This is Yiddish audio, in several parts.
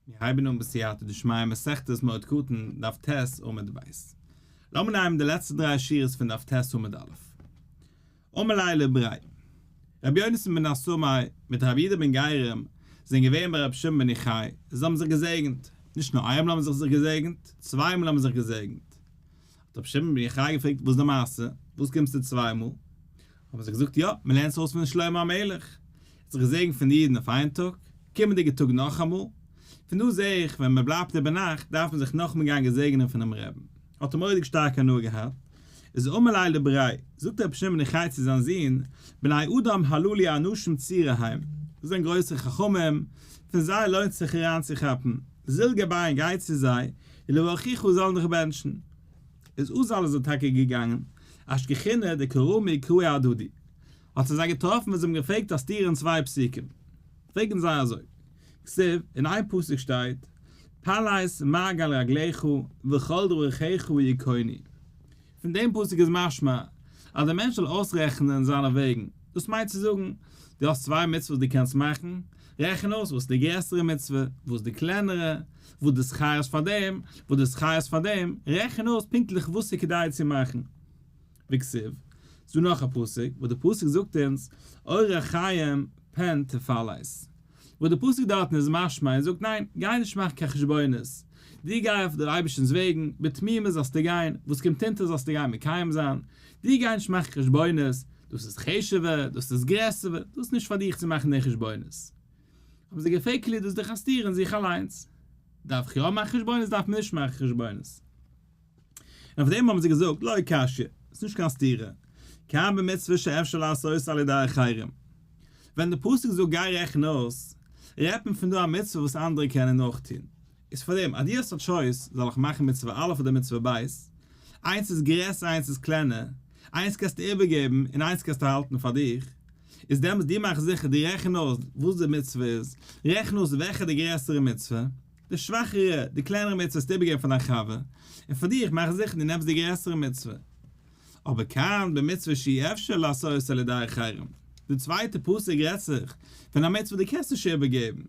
מיר הייבן אן בסייעתא דשמיא מסכת מועד קטן, דף ט' עמוד ב'. לאמיר נעמען די לעצטע דריי שורות פון דף ט' עמוד א'. אמר ליה לבריה. רבי יונתן בן עסמאי מיט רבי יהודה בן גרים זענען געווען ביי רבי שמעון בן יוחאי, זיי האבן זיך געזעגנט, נישט נאר איינמאל האבן זיי זיך געזעגנט, צוויי מאל האבן זיי זיך געזעגנט. האט רבי שמעון בן יוחאי געפרעגט וואס איז די מעשה, וואס קומסטו צוויי מאל? האבן זיי געזאגט יא, מען לערנט עס אויס פון שלמה המלך, ער האט זיך געזעגנט פון די אידן אויף איין טאג, קומענדיגע טאג נאכאמאל, פון דא זעה איך ווען מען בלייבט איבער נאכט דארף מען זיך נאכאמאל גיין געזעגענען פונעם רעבן, האט ער מורא'דיג שטארק הנאה געהאט, איז אמר ליה לבריה, זאגט רבי שמעון בן יוחאי צו זיין זון, בני אדם הללו אנשים צורי הם, דאס זענען גרויסע חכמים, פון זיי לוינט זיך אריינצוכאפן, זיל גבייהו גיי צו זיי, וליברכוך זאלן דיך בענטשן. איז אזל איז ער טאקע געגאנגען, אשכחינהו דקא רמו קראי אהדדי, האט ער זיי געטראפן ווען זיי האבן געפרעגט א סתירה אין צוויי פסוקים, פרעגן זיי אזוי, כתיב, אין איין פסוק שטייט, פלס מעגל רגליך וכל דרכיך יכונו, פון דעם פסוק איז משמע אז דער מענטש זאל אויסרעכענען זיינע וועגן, דאס מיינט צו זאגן, דו האסט צוויי מצוות דו קענסט מאכן, רעכן אויס וואס איז די גרעסערע מצוה, וואס די קלענערע, וואס די שכר איז פאר דעם, וואס די שכר איז פאר דעם, רעכן אויס פונקטליך וואס איז כדאי צו מאכן. וכתיב, ס'דא נאך א פסוק, וואס די פסוק זאגט אונז, אורח חיים פן תפלס. וואס די פסוק דארטן איז משמע און זאגט ניין, גיי נישט מאכן קיין חשבונות, דו גיי אויף דער אייבערשטנ'ס וועגן, בתמימות זאלסטו גיין, וואס קומט אונטער זאלסטו גיין מקיים זיין, דו גיי נישט מאכן חשבונות, דאס איז חשוב'ער, דאס איז גרעסער, דאס איז נישט פאר דיך צו מאכן די חשבונות. האבן זיי געפרעגט כאילו דאס איז דאך א סתירה אין זיך אליינס. דארף איך יא מאכן חשבונות דארף מען נישט מאכן חשבונות? און אויף דעם האבן זיי געזאגט לא קשיא, ס'איז נישט קיין סתירה, כאן במצוה שאפשר לעשות על ידי אחרים. ווען די פסוק זאגט גיי רעכן אויס, רעדט מען פון דא א מצוה וואס אנדערע קענען אויך טון. איז פאר דעם אז דו האסט א choice, זאל איך מאכן מצוה א' אדער מצוה ב', איינס איז גרעסער איינס איז קלענער, איינס קענסטו איבערגעבן און איינס קענסטו האלטן פאר דיך, איז דעמאלטס דו מאך זיכער דו רעכן אויס וואס די מצוה איז, רעכן אויס וועלכע די גרעסערע מצוה, די שוואכערע, די קלענערע מצוה וועסטו איבערגעבן פאר דיין חבר, און פאר דיך מאך זיכער דו נעמסט די גרעסערע מצוה. אבער כאן במצוה שאי אפשר לעשות על ידי אחרים, די צווייטע פסוק רעדט זיך פון א מצוה דו קענסט נישט איבערגעבן,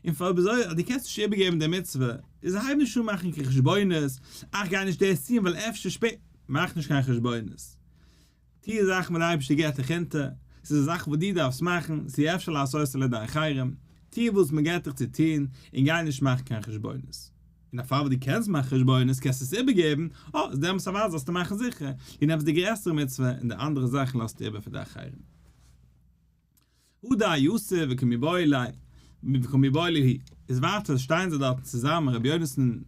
און פאר אויב אזוי אז דו קענסט נישט איבערגעבן די מצוה, איז הייב נישט אן מאכן קיין חשבונות, אך גיי נישט דאס טון ווייל אפשר שפעטער, מאך נישט קיין חשבונות. טו זאכן וואס דער אייבערשטער געבט דיך אונטער, ס'איז א זאך וואס דו דארפסט מאכן, ס'אי אפשר לעשות על ידי אחרים, טו וואס מען געבט דיך צו טון, און גיי נישט מאכן קיין חשבונות. און א פאל וואס דו קענסט מאכן חשבונות, קענסטו עס איבערגעבן, אה, איז דעמאלטס אוודאי זאלסטו מאכן זיכער, דו נעמסט די גרעסערע מצוה, און די אנדערע זאכן לאזטו איבער פאר די אחרים. הדר יתיב וקא מיבעיא ליה וקא מיבעיא להו איז ווייטער שטייען זיי דארטן צוזאמען רבי יונתן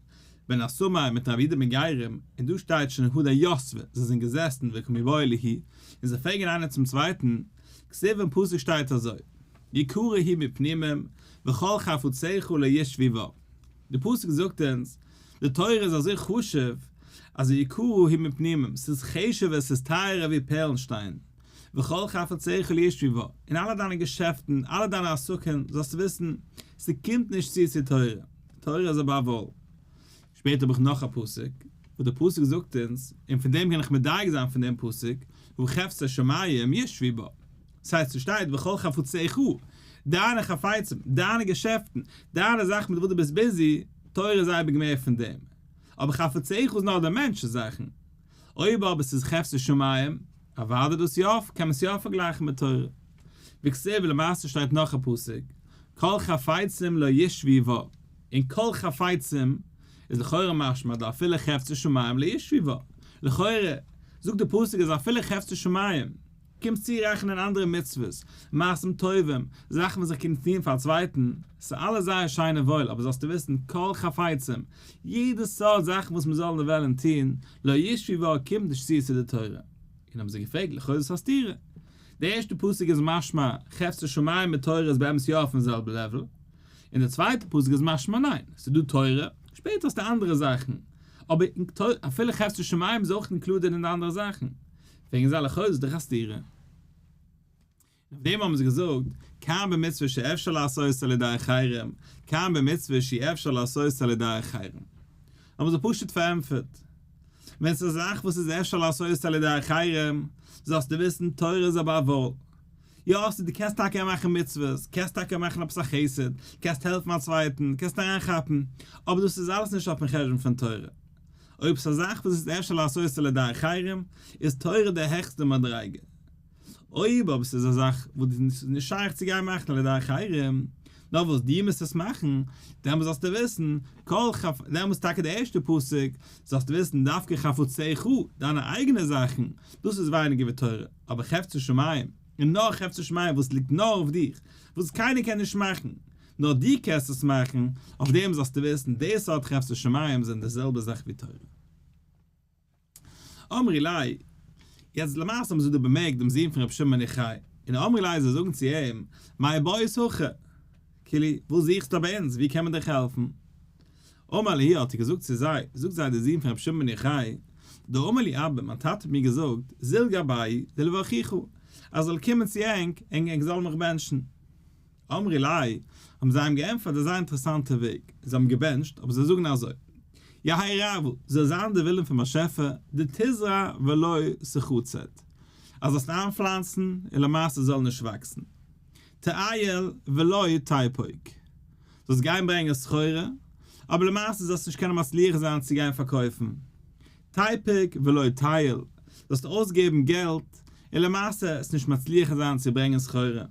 בן עסמאי מיט רבי יהודה בן גרים און דא שטייט שוין הדר יתבי זיי זענען געזעסן וקא מיבעיא להו און זיי פרעגן איינער צום צווייטן כתיב אין פסוק שטייט אזוי יקרה היא מפנימים וכל חפציך לא ישוו בה די פסוק זאגט אונז די תורה איז אזוי חשוב אז יקרה היא מפנימים ס'איז חשוב'ער ס'איז טייערער ווי פערלנשטיין. וכל חפציך לא ישוו בה, און אלע דיינע געשעפטן, אלע דיינע עסקים, זאלסטו וויסן, ס'קומט נישט צו צו תורה, תורה איז above all. שפעטער האב איך נאך א פסוק, וואס דער פסוק זאגט אונז, און פון דעם קען איך מדייק זיין פון דעם פסוק, הא חפצי שמים ישוו בה. דאס הייסט ס'שטייט וכל חפציך, דיינע חפצים, דיינע געשעפטן, דיינע זאכן מיט וואס דו ביסט busy, תורה איז אייביג מער פון דעם. אבער חפציך איז נאר די מענטש'ס זאכן. אויב אבער ס'איז חפצי שמים, אוודאי דאס יא, קען מען עס יא פארגלייכן מיט תורה. וכתיב למעשה שטייט נאך א פסוק, כל חפצים לא ישוו בה, און כל חפצים איז לכאורה משמע דאפילו חפצי שמים לא ישוו בה, לכאורה זאגט די פסוק אז אפילו חפצי שמים, קומסט צו רעכענען אנדערע מצוות, מעשים טובים, זאכן וואס איך קען טון פאר א צווייטן, ס'איז אלעס זייער שיין און וואויל, אבער זאלסטו וויסן, כל חפצים, יעדע סארט זאכן וואס מיר זאלן און וועלן טון, לא ישוו בה קומט נישט צו צו די תורה. און האבן זיי געפרעגט, לכאורה איז עס א סתירה. די ערשטע פסוק איז משמע, חפצי שמים מיט תורה איז באמת יא אויפן זעלבן level, און די צווייטע פסוק איז משמע ניין, ס'איז דא תורה, שפעטער האסטו אנדערע זאכן, אבער אפילו חפצי שמים איז אויך included אין די אנדערע זאכן. וועגן זיי לכאורה איז דאך א סתירה. און אויף דעם האבן זיי געזאגט, כאן במצוה שאפשר לעשות על ידי אחרים, כאן במצוה שאי אפשר לעשות על ידי אחרים. האבן זיי פשוט פארענטפערט, ווען ס'איז א זאך וואס איז אפשר לעשות על ידי אחרים, זאלסטו וויסן, תורה איז above all. יא, ס'איז דו קענסט טאקע מאכן מצוות, קענסט טאקע מאכן עפעס א חסד, קענסט העלפן א צווייטן, קענסט אריינכאפן, אבער דאס איז אלעס נישט אויפן חשבון פון תורה. אויב ס'איז א זאך וואס איז אפשר לעשות על ידי אחרים, איז תורה די העכסטע מדריגה. אויב אבער ס'איז א זאך וואס איז נישט שייך צו גיין מאכן על ידי אחרים, נאר וואס דו מוזט עס מאכן, דעמאלס זאלסטו וויסן, כל חפ, דעמאלס טאקע די ערשטע פסוק, זאלסטו וויסן דווקא חפציך, דיינע אייגענע זאכן, דאס איז ווייניגער ווי תורה, אבער חפצי שמים, און נאר חפצי שמים וואס ליגט נאר אויף דיך, וואס קיינער קען נישט מאכן, נאר דו קענסט עס מאכן, אויף דעם זאלסטו וויסן, די סארט חפצי שמים זענען די זעלבע זאך ווי תורה. אמרי ליה, יעצט למעשה האבן זיי דא באמערקט דעם זון פון רבי שמעון בן יוחאי, און אמרי ליה זיי זאגן צו אים, מאי בעית הכא? כאילו, וואס זוכסטו ביי אונז, ווי קען מען דיך העלפן? אמר להו האט ער געזאגט צו זיי, זאגט זיי דער זון פון רבי שמעון בן יוחאי, דאמר לי אבא, מיין טאטע האט מיר געזאגט, זיל גבאי דלברכוך, אז זאל קומען צו ענק, און ענק זאלן מיך בענטשן. אמרי ליה, האבן זיי אים געענטפערט א זייער אינטערעסאנטע וועג, זיי האבן געבענטשט, אבער זיי זאגן אזוי, יהא רעוא, זאל זיין די ווילן פון באשעפער, דתזרע ולא תחצד, אז זאלסט איינפלאנצן און למעשה זאל נישט וואקסן, תאייל ולא תיפוק, זאלסט גיין ברענגען סחורה, אבער למעשה זאלסט נישט קענען מצליח זיין צו גיין פארקויפן, תיפוק ולא תעיל, זאלסט אויסגעבן געלט, און למעשה עס נישט מצליח זיין צו ברענגען סחורה.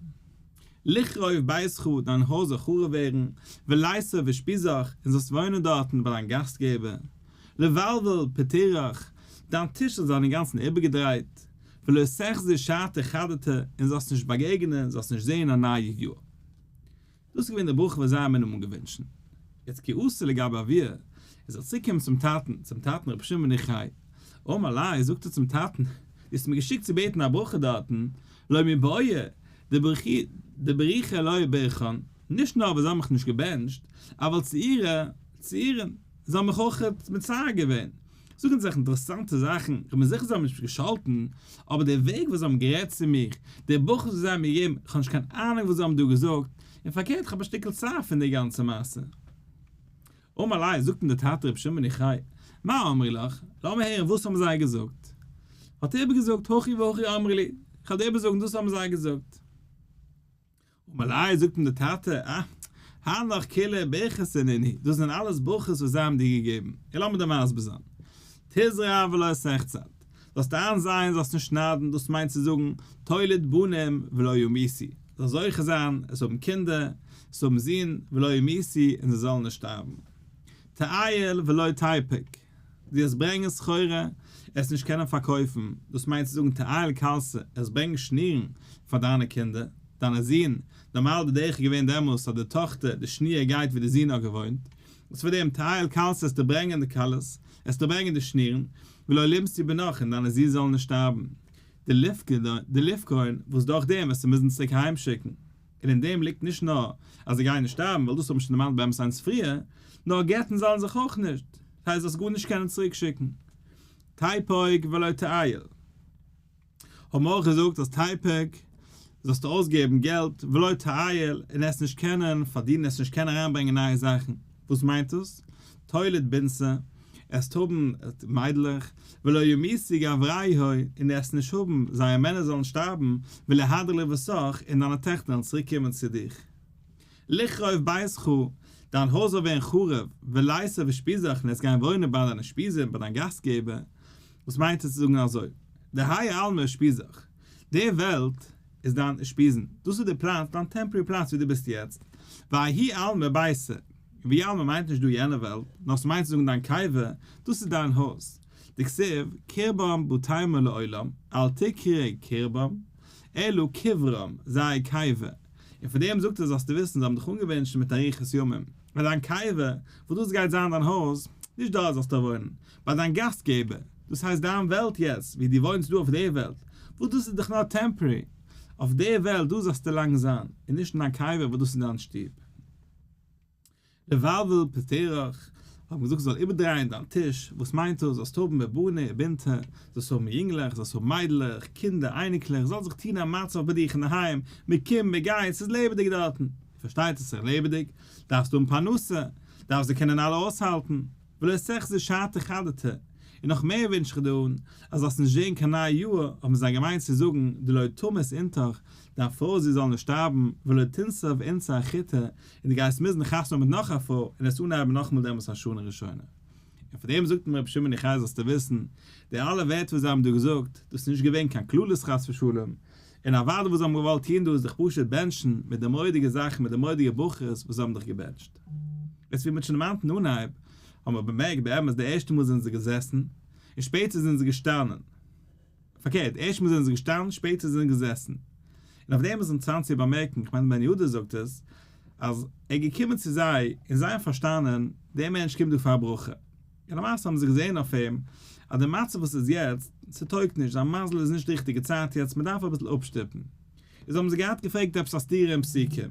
ליחרב ביתך, דיין הויז זאל חרוב ווערן, וליתיב אושפיזך, און זאלסט וואוינען דארטן ביי דיין גאסטגעבער. לבלבל פטורך, דיין טיש זאל זיין אינגאנצן איבערגעדרייט, ולא תחזי שתא חדתא, און זאלסט נישט באגעגענען, זאלסט נישט זען א נייע יאר. דאס איז געווען די ברכה וואס זיי האבן אים אנגעווינטשן. יעצט כי אתא לגבי אבוה, איז ער צוריקגעקומען צום טאטן, צום טאטן רבי שמעון בן יוחאי, אמר ליה, זאגט ער צום טאטן, דו האסט מיר געשיקט צו בעטן א ברכה דארטן, לא מיבעיא דבריכי לא ברכן, נישט נאר וואס זיי האבן מיך נישט געבענטשט, אבל צעורי צערן, זיי האבן מיך אויך מצער געווען. זאגן זיך אינטערעסאנטע זאכן, איך בין זיכער זיי האבן נישט געשאלטן, אבער די וועג וואס זיי האבן גערעדט צו מיך, די ברכות וואס זיי האבן מיר געגעבן, איך האב נישט קיין אהנונג וואס זיי האבן דא געזאגט, און פארקערט איך האב א שטיקל צער פון די גאנצע מעשה. אמר ליה, זאגט אים דער טאטע רבי שמעון בן יוחאי, מה אמרי לך, לאמיר הערן וואס האבן זיי געזאגט? האט ער איבערגעזאגט, הכי והכי אמרי לי, איך וועל דיר איבערזאגן דאס האבן זיי געזאגט. אמר ליה, זאגט אים דער טאטע, אה, הנך כולהו ברכתא נינהו, דאס זענען אלעס ברכות וואס זיי האבן דיר געגעבן, און לאמיר דיר מסביר זיין, תזרע ולא תחצד, זאלסט איינזייען זאלסט נישט שניידן, דאס מיינט צו זאגן, תוליד בנים ולא ימותו, זאלסט זוכה זיין עס האבן קינדער, עס האבן זין, ולא ימותו, און זיי זאלן נישט שטארבן. תאייל ולא תיפוק. דו וועסט ברענגען סחורה, עס נישט קענען פארקויפן, דאס מיינט צו זאגן תאייל כלתא, עס ברענגן שנירן פאר דיינע קינדער, דיינע זין, נארמאל די דרך איז געווען דעמאלס אז די טאכטער, די שניר גייט ווי די זין האט געוואוינט, איז פאר דעם תאייל כלתא עסטו ברענגען די כלות, עסטו ברענגען די שנירן, ולא לימתו בניך און דיינע זין זאלן נישט שטארבן. דליפקון, וואס דורך דעם וועסטו מוזן צוריק אהיימשיקן. און אין דעם ליגט נישט נאר אז זיי גייען נישט שטארבן, ווייל דאס האט מען שוין דערמאנט באמת איינס פריער, נאר גט'ן זאלן זיך אויך נישט, דאס הייסט זאלסט גארנישט קענען צוריק שיקן. תיפוק ולא תעייל. האבן אויך געזאגט אז תיפוק זאלסטו אויסגעבן געלט ולא תעייל און עס נישט קענען פארדינען עס נישט קענען אריינברענגען נייע זאכן. וואס מיינט דאס? תוליד בנתא, עסט האבן מיידלעך, ולא ימותו גברייהו, און עסט נישט האבן זייער מענער זאלן שטארבן, וליהדרו לביתך, און דיינע טעכטער וועלן צוריק קומען צו דיך. ליחרב ביתך, דיין הויז זאל ווערן חרוב, וליתיב אושפיזך, און עסט גיין וואוינען ביי דיינע אושפיזין, ביי דיין גאסטגעבער. וואס מיינט עס צו זאגן אזוי? דהאי עלמא אושפיזך, די וועלט איז דיין אושפיזין, דאס איז די פלאץ, דיין temporary פלאץ ווי דו ביסט יעצט, וההוא עלמא ביתא, וההוא עלמא מיינט נישט דא יענע וועלט, נאר ס'מיינט צו זאגן דיין קבר, דאס איז דיין הויז. דכתיב, קרבם בתימן לעולם, אל תקרי קרבם, אלא קברם, זייער קבר. און פון דעם זאגט ער זאלסטו וויסן זיי האבן דיך אנגעווינטשן מיט אריכות ימים, ביי דיין קבר, וואס דאס גייט זיין דיין הויז, נישט דארט זאלסטו וואוינען, ביי דיין גאסטגעבער, דאס הייסט דיין וועלט יעצט, ווי דו וואוינסט דא אויף דער וועלט, וואס דאס איז דאך נאר temporary, אויף דער וועלט דא זאלסטו לאנג זיין, און נישט אין דיין קבר וואס דאס איז דיין שטוב. לבלבל פטורך, האט מען געזאגט זאל איבערדרייען דיין טיש, וואס מיינט דאס, זאלסט האבן בני ובנתא, זאלסט האבן יונגלעך, זאלסט האבן מיידלעך, קינדער, אייניקלעך, זאל זיך טון א מצב ביי דיך אינדערהיים, מען קומט, מען גייט, ס'איז לעבעדיג דארטן. פארשטייט עס זיך לעבעדיג, דארפסטו האבן פרנסה, דארפסט זיי קענען אלע אויסהאלטן, ולא תחזי שתא חדתא. און נאך מער ווינטש איך דיר אן, אז זאלסט נישט זען קיין נייע יאר, האבן זיי געמיינט צו זאגן, דלא תמות אינתך, דיין פרוי זי זאל נישט שטארבן, ולא תינסב אינתא אחריתא, און דו גייסט מוזן חתונה האבן מיט נאך א פרוי, און עס אנהייבן נאכאמאל דעמאלטס א שנה ראשונה. און פאר דעם זאגט אים רבי שמעון יוחאי זאלסטו וויסן, די אלע ווערטער וואס זיי האבן דא געזאגט, דאס איז נישט געווען קיין קללות חס ושלום, און אוודאי וואס זיי האבן געוואלט טון דא איז דיך פשוט בענטשן מיט די מורא'דיגע זאכן מיט די מורא'דיגע ברכות וואס זיי האבן דיך געבענטשט. יעצט ווי מ'האט שוין דערמאנט אין אנהייב, האבן מיר באמערקט באמת די ערשטע מאל זענען זיי געזעסן, און שפעטער זענען זיי געשטאנען. פארקערט, ערשט מאל זענען זיי געשטאנען, שפעטער זענען זיי געזעסן. און אויף דעם איז אינטערעסאנט צו באמערקן, כ'מיין בן יהודה זאגט עס, אז ער איז געקומען צו זיי און זיי האבן פארשטאנען, דער מענטש קומט דא פאר א ברכה. און למעשה האבן זיי געזען אויף אים אז די מצב וואס איז יעצט, ס'טויגט נישט, זיין מזל איז נישט די ריכטיגע צייט יעצט, מ'דארף אביסל אפשטופן. איז האבן זיי געהאט געפרעגט עפעס א סתירה אין פסוקים.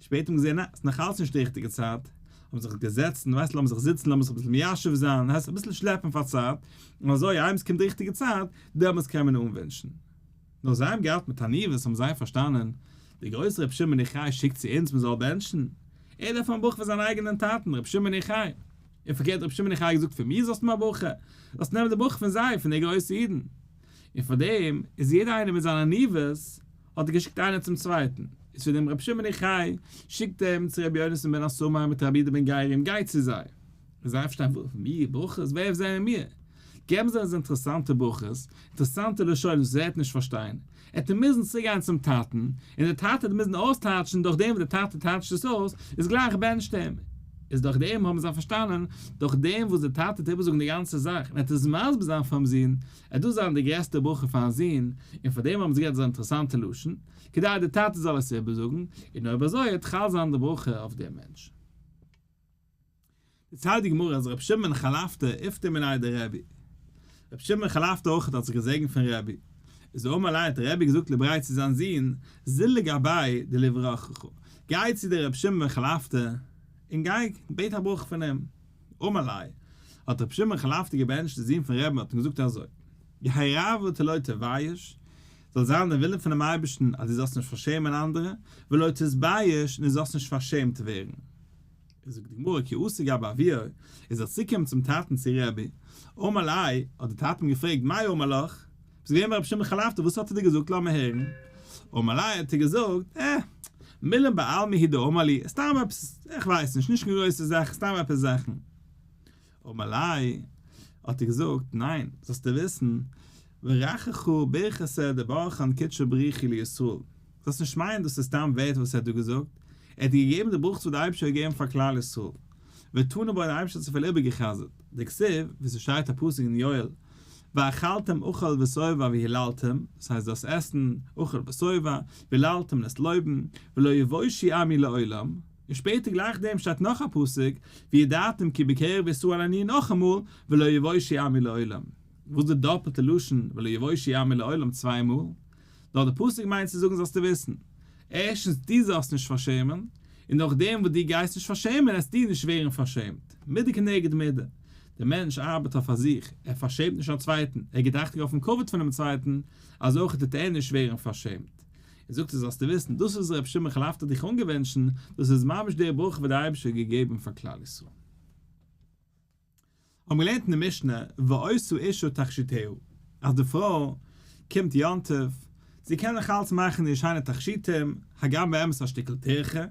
שפעטער האבן געזען ניין, ס'איז נאך אלץ נישט די ריכטיגע צייט, האבן זיך געזעצט און ווייסט לאמיר זיך זיצן לאמיר זיך אביסל מיישב זיין, הייסט אביסל שלעפן פאר צייט, און אזוי איינמאל ס'קומט די ריכטיגע צייט, דעמאלטס קען מען אנווינטשן. נאר זיי האבן געהאט מיט עניוות האבן זיי פארשטאנען, דער גרויסער רבי שמעון יוחאי שיקט צו אונז מ'זאל בענטשן, ער דארף א ברכה פון זיין אייגענעם טאטן רבי שמעון יוחאי, און פארקערט רבי שמעון יוחאי האט געזאגט פון מיר זאלסטו האבן א ברכה, זאלסט נעמען די ברכה פון זיי, פון די גרויסע אידן. און פאר דעם איז יעדער איינער מיט זיין עניוות האט ער געשיקט איינער צום צווייטן, איז פון דעם רבי שמעון יוחאי שיקט אים צו רבי יונתן בן הסמא מיט רבי יהודה בן גרים גיי צו זיי, און זיי פארשטיין וואס מיר ברכות ווער זענען מיר, געבן זיי אונז אינטערעסאנטע ברכות, אינטערעסאנטע לשונות וואס ער וועט נישט פארשטיין, ער וועט מוזן צוגיין צום טאטן, און דער טאטע וועט מוזן אויסטייטשן, דורך דעם וואס דער טאטע טייטשט עס אויס, איז גלייך בענטשט אים. איז דורך דעם האבן זיי פארשטאנען, דורך דעם וואס דער טאטע וועט איבערזאגן די גאנצע זאך און ער וועט עס מסביר זיין פאר'ן זון, עט דאס זיין די גרעסטע ברכה פאר'ן זון, און פאר דעם האבן זיי גערעדט אזא אינטערעסאנטע לשון, כדי דער טאטע זאל עס איבערזאגן, און אויב אזוי וועט חל זיין די ברכה אויף דעם מענטש. דערציילט די גמרא אז רבי שמעון חלפתא איפטר מיניה דרבי. רבי שמעון חלפתא אויך האט זיך געזעגנט פון רבי. איז אמר ליה האט רבי געזאגט לבריה צו זיין זון, זיל לגביה דלברכך, גיי צו דער רבי שמעון חלפתא און גיי בעט א ברכה פון אים. אמר ליה, האט רבי שמעון חלפתא געבענטשט די זון פון רבי'ן האט אים געזאגט אזוי, יהא רעוא דלא תבייש, זאל זיין דער ווילן פונעם אייבערשטן אז דו זאלסט נישט פארשעמען אנדערע, ולא תתבייש און דו זאלסט נישט פארשעמט ווערן. זאגט די גמרא כי אתא גבי אבוה, איז ער צוגעקומען צום טאטן צו רבי, אמר ליה, האט דער טאטע אים געפרעגט מאי אמר לך, ביסט געווען ביי רבי שמעון חלפתא וואס האט ער דיר געזאגט לאמיר הערן, אמר ליה האט ער געזאגט, אה, מילין בעלמא הוא דאמר לי, סתם עפעס, איך ווייס נישט, נישט קיין גרויסע זאך, סתם עפעס זאכן. אמר ליה, האט ער געזאגט, ניין, זאלסטו וויסן, ברכך ברכתא דברכן קודשא בריך הוא לישראל, זאלסט נישט מיינען דאס איז סתם ווערטער וואס ער האט דא געזאגט, ער האט דיר געגעבן די ברכות וואס דער אייבערשטער האט געגעבן פאר כלל ישראל, ותנא בו און דער אייבערשטער האט צופיל איבערגע'חזר'ט, דכתיב, ווי ס'שטייט א פסוק אין יואל, ואכלתם אכל ושובע והיללתם, דאס הייסט דאס עסן אכל ושובע, והיללתם און עס לויבן, ולא יבושו עמי לעולם, און שפעטער גלייך דעם שטייט נאך א פסוק, וידעתם כי בקרב ישראל אני נאכאמאל, ולא יבושו עמי לעולם. וואס די דאפעלטע לשון ולא יבושו עמי לעולם צוויי מאל? נאר די פסוק מיינט צו זאגן זאלסטו וויסן, ערשטנס דו זאלסט נישט פארשעמען, און נאכדעם וואס דו גייסט נישט פארשעמען עסטו נישט ווערן פארשעמט. מידה כנגד מידה. דער מענטש ארבעט אויף פאר זיך, ער פארשעמט נישט א צווייטן, ער גיט אכטונג אויפן כבוד פונעם צווייטן, אזוי אויך טוט ער נישט ווערן פארשעמט. און זאגט ער זאלסטו וויסן, דאס וואס רבי שמעון חלפתא האט דיך אנגעוואונטשן, דאס איז ממש די ברכה וואס דער אייבערשטער האט געגעבן פאר כלל ישראל. האבן געלערנט אין די משנה, ועושה אשה תכשיטיה, אז די פרוי קומט יום טוב, זי קען נאך אלץ מאכן איר שיינע תכשיטים, הגם באמת א שטיקל טירחה,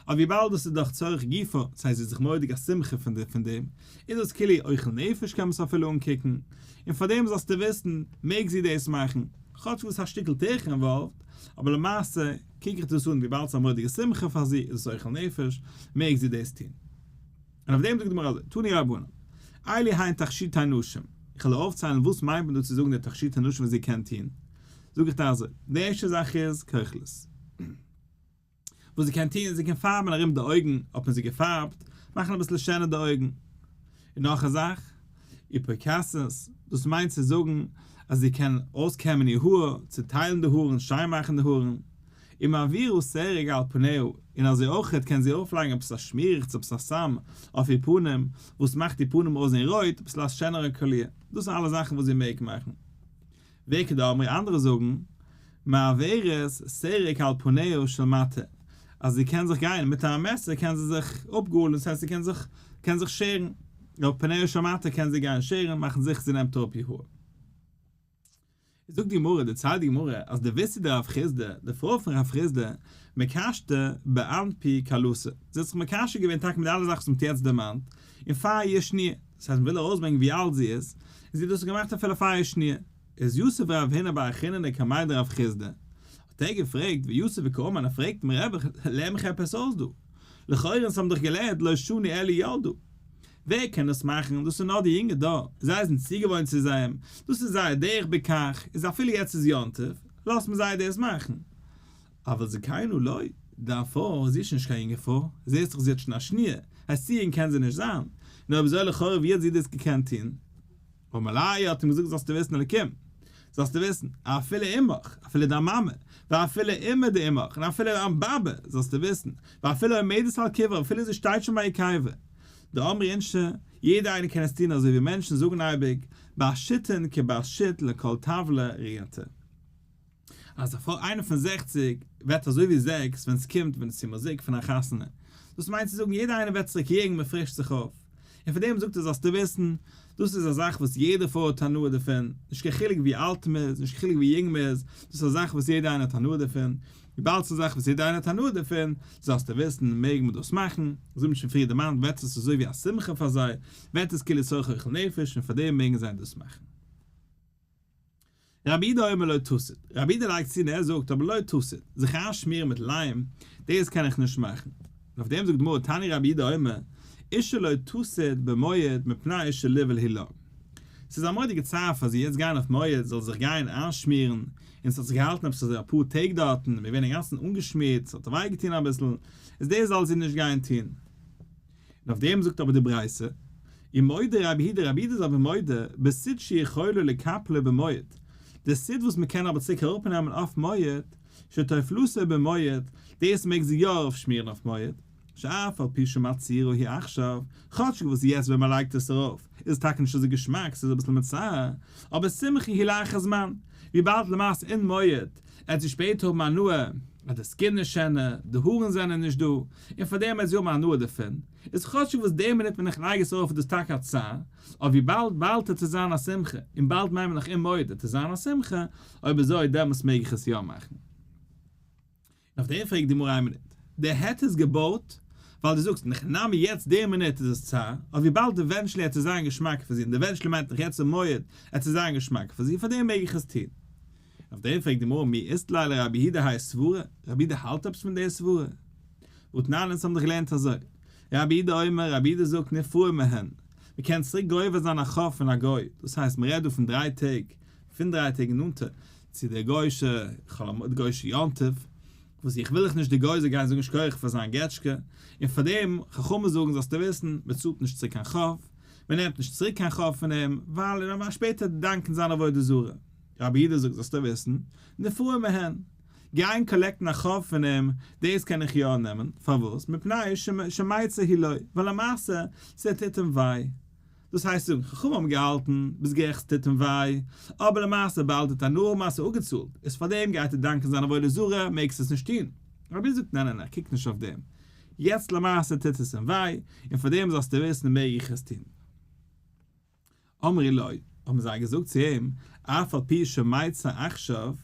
אבער וויבאלד דאס איז דאך צורך גופא, ס'הייסט זי איז זיך מורא'דיג א שמחה פון די פון דעם, איז דאס כאילו אוכל נפש קען מען עס אפילו אנקוקן, און פאר דעם זאלסטו וויסן, מעג זי דאס מאכן, כאטש וואס א שטיקל טירחה involved, אבער למעשה קוק איך דאס אן וויבאלד ס'איז א מורא'דיגע שמחה פאר זי, איז עס אוכל נפש, מעג זי דאס טון. און אויף דעם זאגט די גמרא אזוי, תנו רבנן, אלו הן תכשיטי נשים, איך וועל אויפציילן וואס מיינט מען דא צו זאגן די תכשיטי נשים וואס זי קען טון, זאג איך דיר אזוי, די ערשטע זאך איז כוחלת. וואס זי קען טון, זי קען פארבן ארום די אויגן, האט מען זי געפארבט, מאכן אביסל שענער די אויגן. און נאך א זאך, ופוקסת, דאס מיינט צו זאגן אז זי קען אויסקעמען איר האר, צוטיילן די הארן, שיין מאכן די הארן. ומעבירה סרג על פניה, און אזוי אויכעט קען זי ארויפלייגן עפעס א שמירעכץ, עפעס א סם, אויף איר פנים, וואס מאכט איר פנים אויסזען רויט, אביסל א שענערע קאליר. דאס זענען אלע זאכן וואס זי מעג מאכן. ואיכא דאמרי אנדערע זאגן, מעברת סרק על פניה של מטה, אז זי קען זיך גיין מיט א מעסער קען זי זיך אפגאלן, דאס הייסט זי קען זיך קען זיך שערן. אבער פניה של מטה קען זי גיין שערן, מאכן זיכער זי נעמט אראפ איר האר. זאגט די גמרא, דערציילט די גמרא, אז דביתהו דרב חסדא, די פרוי פון רב חסדא, מקשטא באנפי כלתה, זי האט זיך מקשט געווען טאקע מיט די אלע זאכן וואס מען האט יעצט דערמאנט, און פאר איר שניה, דאס הייסט מען וויל ארויסברענגען ווי אלט זי איז, און זי האט דאס געמאכט אפילו פאר איר שניה. איז יתיב רב הונא בר חיננא קמיה דרב חסדא, האט ער געפרעגט, ויתיב וקאמר, ער פרעגט אים רבי, לערן מיך עפעס אויס דא, לכאורה אונז האבן דאך געלערנט לא שנו אלא ילדה, ווער קען דאס מאכן, דאס איז נאר די יונגע דור, זיי זענען צוגעוואוינט צו זיי, דאס איז זייער דרך בכך, איז אפילו יעצט איז יום טוב, לאזט מען זיי דאס מאכן. אבל זקינה לא, דיין פרוי, זי איז שוין נישט קיין יונגע פרוי, זעסט דאך זי האט שוין א שניה, הייסט צו יונג קען זי נישט זיין, נו אויב אזוי לכאורה ווי האט זי דאס געקענט טון? אמר ליה האט אים געזאגט זאלסטו וויסן אלקים, זאלסטו וויסן, אפילו אמך, אפילו דיין מאמע, ואפילו אימא דאמך, און אפילו דיין באבע, זאלסטו וויסן, ואפילו עומדת על קברה, אפילו זי שטייט שוין ביי איר קבר. דאמרי אינשי, יעדער איינער קען עס טון אזוי ווי מענטשן זאגן אייביג, בת שיתין כבת שית לכל טבלא רהיטא. אז א פרוי איינער פון 60 ווערט אזוי ווי זעקס ווען ס'קומט ווען צו מוזיק פון א חתונה. דאס מיינט צו זאגן יעדער איינער ווערט צוריק יונג מען פרישט זיך אויף. און פון דעם זאגט ער זאלסטו וויסן, דאס איז א זאך וואס יעדע פרוי האט הנאה דערפון, נישט קיין חילוק ווי אלט מען איז, נישט קיין חילוק ווי יונג מען איז, דאס איז א זאך וואס יעדער איינער האט הנאה דערפון, וויבאלד ס'איז א זאך וואס יעדער איינער האט הנאה דערפון, זאלסטו וויסן, מעג מען דאס מאכן, אזוי ווי מ'האט שוין פריער דערמאנט ווערט עס אזוי ווי א שמחה פאר זיי, ווערט עס כאילו צורך אוכל נפש און פאר דעם מעגן זיי דאס מאכן. רבי יהודה אומר לא תסוד, רבי יהודה לייגט צו און ער זאגט אבער לא תסוד, זיך איינשמירן מיט ליים, דאס קען איך נישט מאכן. און אויף דעם זאגט די גמרא תני רבי יהודה אומר, אשה לא תסוד במועד מפני שלבעול הוא לה. ס'איז א מורא'דיגע צער פאר זי יעצט גיין אויף מועד זאל זיך גיין איינשמירן, און ס'האט זיך געהאלטן עפעס אזוי אפאר טעג דארטן, מ'איז געווען אינגאנצן אנגעשמירט, ס'האט וויי געטון אביסל, איז דאס זאל זי נישט גיין טון. און אויף דעם זאגט אבער די ברייתא, ומודה רבי יהודה, רבי יהודה איז אבער מודה, בסיד שיכולה לקפלו במועד, די סיד וואס מ'קען אבער צוריק אראפנעמען אויף מועד, שטופלתו במועד, דאס מעג זי יא ארויפשמירן אויף מועד, שאף על פי שמצערה היא עכשיו, כאטשיג וואס יעצט ווען מ'לייגט עס ארויף איז עס טאקע נישט אזוי געשמאק, ס'איז אביסל מצער, אבער שמחה היא לאחר זמן, וויבאלד למעשה אין מועד עט זי שפעטער האבן הנאה אז די skin איז שענער, די הארן זענען נישט דא, און פארדעם עט זי האבן הנאה דערפון, איז כאטשיג וואס די מינוט ווען איך לייג עס ארויף איז דאס טאקע א צער, אבער וויבאלד באלד עט עס זיין א שמחה, און באלד מיינט מען נאך אין מועד עט עס זיין א שמחה, אויב אזוי דעמאלס מעג איך עס יא מאכן. און אויף דעם פרעגט די גמרא איין מינוט, די היתר איז געבויט ווייל דו זאגסט אין הכי נמי יעצט די מינוט איז עס צער, אבער וויבאלד eventually עט עס זיין געשמאק פאר זי, און eventually מיינט נאך יעצט אין מועד עט עס זיין געשמאק פאר זי, פאר דעם מעג איך עס טון. און אויף דעם פרעגט די גמרא מי אית ליה לרבי יהודה האי סברא, רבי יהודה האלט עפעס פון די סברא? והתנן אונז האבן דאך געלערנט אזוי, רבי יהודה אומר, רבי יהודה זאגט נפרעין מהן, מען קען צוריק גובה זיין א חוב פון א גוי, דאס הייסט מען רעדט דא פון דריי טעג, פון דריי טעג נאנטע צו די גוי'שע חול המועד, די גוי'שע יום טוב, וואס איך וויל איך נישט די גוי זאל גיין זאגן שכוח פאר זיין געטשקע, און פאר דעם, חכמים זאגן זאלסטו וויסן, מען צאלט נישט צוריק קיין חוב, מען נעמט נישט צוריק קיין חוב פון אים, ווייל ער וועט שפעטער דאנקען זיין עבודה זרה. רבי יהודה זאגט זאלסטו וויסן, נפרעין מהן, גיין collect ן א חוב פון אים, דאס קען איך יא נעמען, פארוואס? מפני שמיצר הוא לו, ווייל למעשה, ס'טוט אים וויי. דאס הייסט זאגן, חכמים האבן געהאלטן, ביסט גערעכט ס'טוט אים וויי, אבער למעשה באלד האט הנאה למעשה אפגעצאלט, איז פארדעם גייט ער דאנקען זיין עבודה זרה, מעגסט עס נישט טון. רבי זאגט ניין ניין ניין קוק נישט אויף דעם, יעצט למעשה טוט עס אים וויי, און פארדעם זאלסטו וויסן מעג איך עס טון. אמרו לו, האבן זיי געזאגט צו אים, אף על פי שמיצר עכשיו,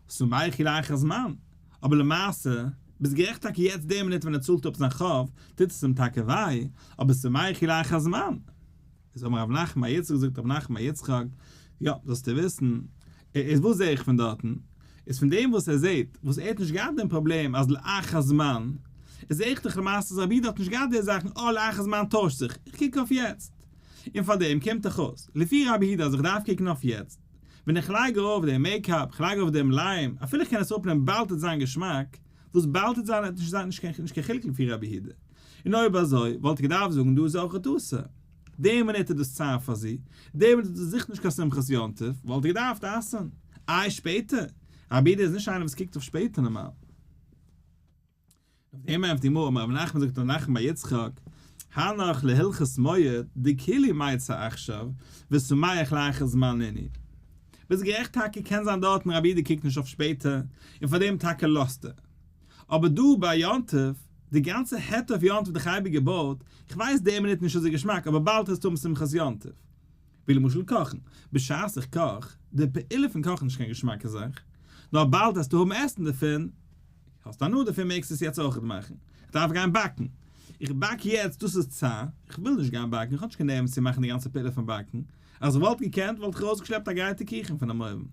שמח הוא לאחר זמן, אבער למעשה, ביסט גערעכט טאקע יעצט די מינוט ווען ער צאלט אפ זיין חוב, טוט עס אים טאקע וויי, אבער שמח הוא לאחר זמן. איז אמר רב נחמן בר יצחק זאגט רב נחמן בר יצחק, יא, זאלסטו וויסן, איז וואס זע איך פון דארטן? איז פון דעם וואס ער זעט, וואס ער האט נישט געהאט דעם פראבלעם אז לאחר זמן, איז זע איך דאך למעשה אז רבי יהודה האט נישט געהאט די זאכן, אה לאחר זמן טוישט זיך, איך קוק אויף יעצט. און פאר דעם קומט דאך אויס, לפי רבי יהודה אז איך דארף קוקן אויף יעצט, ווען איך לייג ארויף דעם makeup, איך לייג ארויף דעם ליים, אפילו איך קען עס אראפנעמען באלד וועט זיין געשמאק, וואס באלד וועט זיין וועט נישט זיין נישט קיין חילוק לפי רבי יהודה. און אויב אזוי וואלט איך געדארפט זאגן דא איז אויך אסור. די מינוט איז דאס צער פאר זי, די מינוט איז דאס זיכער נישט קיין שמחת יום טוב, וואלט איך געדארפט אסר'ן. איי שפעטער? רבי יהודה איז נישט איינער וואס קוקט אויף שפעטער נארמאל. אויף דעם ענטפערט די גמרא, אמר רב נחמן זאגט רב נחמן בר יצחק, הנך להלכות מועד דכולהו מיצר עכשיו ושמח לאחר זמן נינהו. ביסט גערעכט טאקע קען זיין דארטן רבי יהודה קוקט נישט אויף שפעטער און פאר דעם טאקע לאזט ער. אבער דא ביי יום טוב, די גאנצע היתר אויף יום טוב איז דאך אייביג געבויט, איך ווייס די מינוט נישט אזוי געשמאק אבער באלד וועסטו האבן שמחת יום טוב. ווי למשל קאכן, בשעת איך קאך, די פעולה פון קאכן איז נישט קיין געשמאקע זאך, נאר באלד וועסטו האבן עסן דערפון, האסט הנאה דערפון מעגסטו עס יעצט אויכעט מאכן. איך דארף גיין באקן. איך באק יעצט, דאס איז צער, איך וויל נישט גיין באקן, איך האב נישט קיין נערוון צו מאכן די גאנצע פעולה פון באקן, אז איך וואלט געקענט וואלט איך ארויסגעשלעפט א גרייטע קוכן פונעם אויוון.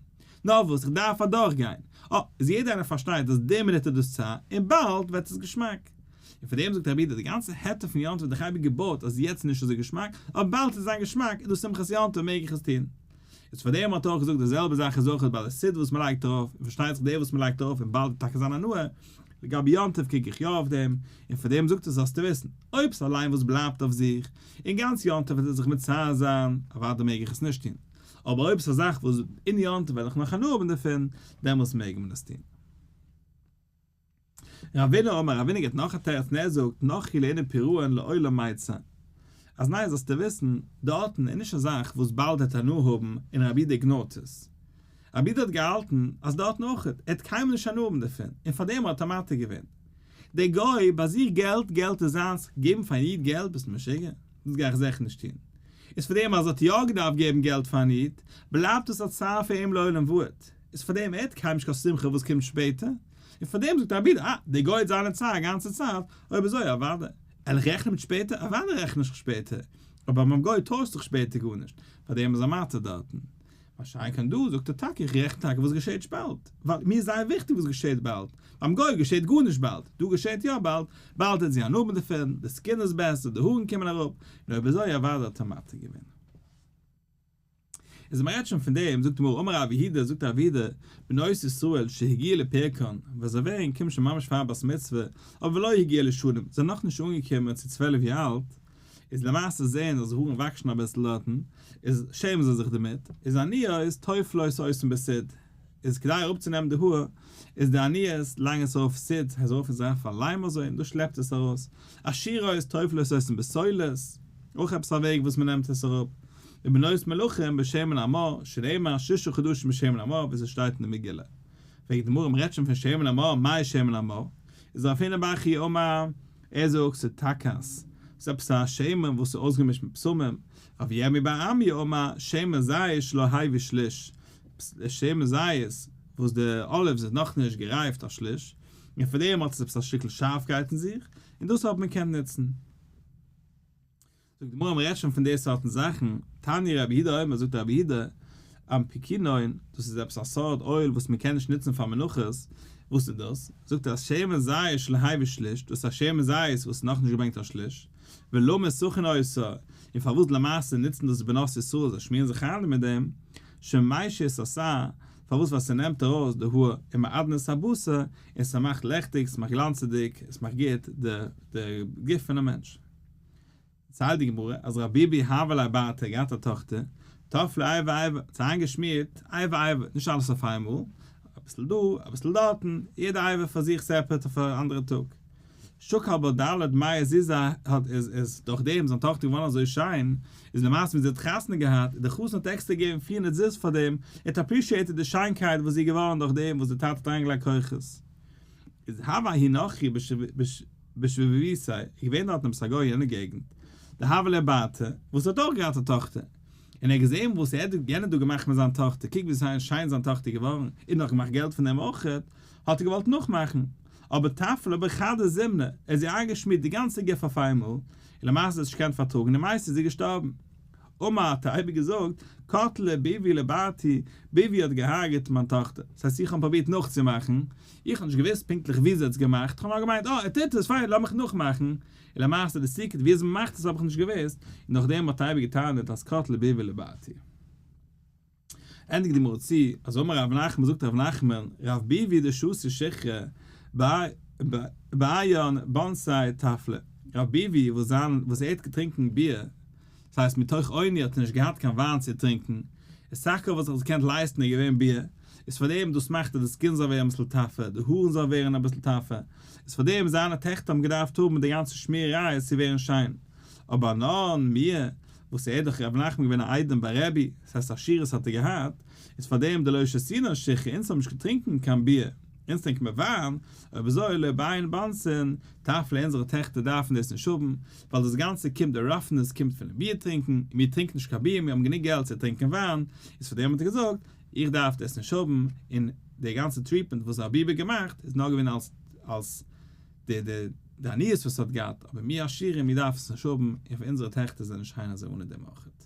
נאר וואס, איך דארף אדורכגיין. אה, איז יעדער איינער פארשטייט אז די מינוט איז דאס צער, און באלד ווערט עס געשמאק. און פאר דעם זאגט רבי יהודה, די גאנצע היתר פון יום טוב איז דאך אייביג געבויט אז יעצט איז נישט אזוי געשמאק, אבער באלד וועט עס זיין געשמאק, איז דאס שמחת יום טוב מעג איך עס טון. איז פאר דעם האט ער אויך געזאגט די זעלבע זאך איז אויך ביי די סיד וואס מען לייגט ארויף, און פארשטייט זיך די וואס מען לייגט ארויף און באלד וועט טאקע זיין הנאה, לגבי יום טוב קוק איך יא אויף דעם, און פאר דעם זאגט ער זאלסטו וויסן, אויב ס'איז אליין וואס בלייבט אויף זיך, און גאנץ יום טוב וועט ער זיך מצער זיין, אוודאי מעג איך עס נישט טון, אבער אויב ס'איז א זאך וואס אין יום טוב וועל איך נאך הנאה האבן דערפון, דעמאלס מעג מען עס טון. רבינא אמר, רבינא גיבט נאך א תירוץ און ער זאגט, נכרי לענין פירעון לעולם מיצר. אז ניין זאלסטו וויסן, דארטן איז נישט א זאך וואס באלד העט הנאה האבן און רבי יהודה ignore ט עס. רבי יהודה האט געהאלטן אז דארטן אויך, ער העט קיינמאל נישט הנאה האבן דערפון, און פארדעם האט ער מתיר געווען. דער גוי, ביי זיך געלט, געלט איז זיינס, געבן פאר אן איד געלט, ביסט משוגע? דאס גיי איך זיכער נישט טון. איז פארדעם אז ער האט יא געדארפט געבן געלט פאר אן איד, בלייבט עס א צער פאר אים לעולם ועד. איז פאר דעם ער האט קיינמאל נישט קיין שמחה וואס קומט שפעטער, און פאר דעם זאגט רבי אה, דער גוי האט זיינע צער א גאנצע צייט, אויב אזוי אוודאי, על איך רעכענען מיט שפעטער, אוודאי רעכן איך שפעטער, אבער ביים גוי טוישט זיך שפעטער גארנישט, פאר דעם איז א מתיר דארטן. מה שאין כן דא זאגט ער טאקע איך רעכן טאקע וואס געשעט באלד, ווייל מיר איז זייער וויכטיג וואס געשעט באלד, ביים גוי געשעט גארנישט באלד, דא געשעט יא באלד, באלד האט זי הנאה דערפון, די skin איז בעסער, די הארן קומען אראפ, און אויב אזוי אוודאי האט ער מתיר געווען. איז מען רעדט שוין פון דעם, זאגט די גמרא אמר רב יהודה, זאגט רב יהודה, בנות ישראל שהגיעו לפרקן, ווען זיי ווערן קומט שוין ממש פאר בת מצוה, אבער ולא הגיעו לשנים, זיי זענען נאכנישט אנגעקומען צו 12 יאר אלט, איז למעשה זעהן אז הארן וואקסן אביסל דארטן, איז שעמען זיי זיך דערמיט, איז עניות טופלות אותן בסיד, איז כדי אראפצונעמען די האר, איז די עניות לייגן עס ארויף סיד, הייסט ארויף איז ארויף א ליים אזוי און דאס שלעפט עס ארויס, עשירות טופלות אותן בסולת, אויך עפעס א וועג וואס מען נעמט עס אראפ, ובנות מלכים בשמן המור, שנאמר ששה חדשים בשמן המור ווי ס'שטייט אין די מגילה. פרעגט די גמרא מ'רעדט שוין פון שמן המור, מאי שמן המור? איז רב הונא בר חייא אמר, ער זאגט ס'איז טכס, ס'איז עפעס א שמן וואס איז אויסגעמישט מיט בשמים, רב ירמי' בר אמי אמר, שמן זית שלא הביא שליש, שמן זית וואס די olives איז נאכנישט גערייפט א שליש, און פאר דעם האט עס עפעס א שטיקל שארפקייט אין זיך, און דאס האט מען קענט נוצן. זאגט די גמרא מ'רעדט שוין פון די סארטן זאכן, תניא רבי יהודה אומר זאגט רבי יהודה, אמפקינון, דאס איז עפעס א סארט אויל וואס מ'קען נישט נוצן פאר מנחות, וואס איז דאס? זאגט ער אז שמן זית שלא הביא שליש, דאס איז א שמן זית וואס איז נאכנישט געברענגט א שליש, ולמה סכין אותה, און פארוואס למעשה נוצן דאס בנות ישראל זיי שמירן זיך איין מיט דעם, שמשית השער, פארוואס ווייל ס'נעמט ארויס די האר ומעדן את הבשר, און ס'מאכט לעכטיג, ס'מאכט גלאנצעדיג, עס מאכט גוט די גוף פונעם מענטש. דערציילט די גמרא אז רב ביבי הוה ליה בתא געהאט א טאכטער, טפלה איברא איברא, האט זי איינגעשמירט איבר איבר, נישט אלעס אויף איינמאל, אביסל דא, אביסל דארטן, יעדע איבר פאר זיך separate אויף א אנדערע טאג. שקל בה ד' מאה זוזי האט איז איז דורך דעם זיין טאכטער געווארן אזוי שיין, איז למעשה ווען זי האט חתונה געהאט, איז דער חתן האט עקסטער געגעבן 400 זוז פאר דעם, ער האט appreciated די שיינקייט וואס זי איז געווארן דורך דעם וואס דער טאטע האט אריינגעלייגט כוחות. איז הוה ההוא נכרי בשבבותיה, איז געווען דארטן עפעס א גוי אין יענע געגנט, דהוה ליה בתא, וואס האט אויך געהאט א טאכטער, און ער האט געזען וואס ער האט יענער דא געמאכט מיט זיין טאכטער, קוק ווי שיין זיין טאכטער איז געווארן, און נאך געמאכט געלט פון דעם אויך, האט ער געוואלט נאכמאכן, אבער טפלה בחדא זימנא, ער האט זי איינגעשמירט די גאנצע גוף אויף איינמאל, און למעשה האט זי נישט געקענט פארטראגן, און למעשה איז זי געשטארבן. אמר האט ער אייביג געזאגט, קטלה ביבי לבתי, ביבי האט געהארגעט מיין טאכטער. דאס הייסט איך האב פרובירט נאכצומאכן, איך האב נישט געוואוסט פונקטליך ווי זי האט עס געמאכט, איך האב נאר געמיינט אה ער טוט עס, פיין לאמיך נאכמאכן, און למעשה די secret ווי אזוי מען מאכט עס האב איך נישט געוואוסט, און נאכדעם האט אייביג געטענה'ט אז קטלה ביבי לבתי. ענדיגט די גמרא צו, אז אמר רב נחמן זאגט רב נחמן, רב ביבי דשתי שיכרא בעיין בנתיה טפלה, רב ביבי וואס זיין וואס ער האט געטרינקען ביר, דאס הייסט מתוך עוני האט ער נישט געהאט קיין וויין צו טרינקען, און סך הכל וואס ער האט זיך געקענט לייסטן איז געווען ביר, איז פאר דעם דאס מאכט אז די skin זאל ווערן אביסל tougher, די הארן זאל ווערן אביסל tougher, איז פאר דעם זיינע טעכטער האבן געדארפט האבן די גאנצע שמירעריי צו ווערן שיין. אבער אנן, מיר, וואס ער איז דאך ר' נחמן געווען א איידעם ביי רבי, דאס הייסט עשירות האט ער געהאט, איז פאר דעם דלא שתינן שיכרא אונז האבן נישט געטרינקען קיין ביר. אונז טרינקען מיר וויין, אויב אזוי לא בעיין בנתין טפלי אונזערע טעכטער דארפן דאס נישט האבן, ווייל דאס גאנצע קומט די roughness קומט פונעם ביר טרינקען, און מיר טרינקן נישט קיין ביר מיר האבן גענוג געלט צו טרינקען וויין, איז פאר דעם האט ער געזאגט איך דארף דאס נישט האבן, און די גאנצע treatment וואס רבי ביבי געמאכט איז נאר געווען אלס אלס די די די עניות וואס האט געהאט, אבער מיר עשירים מיר דארפן עס נישט האבן, און פאר אונזערע טעכטער זענען שיין אזוי אנע דעם אויכעט.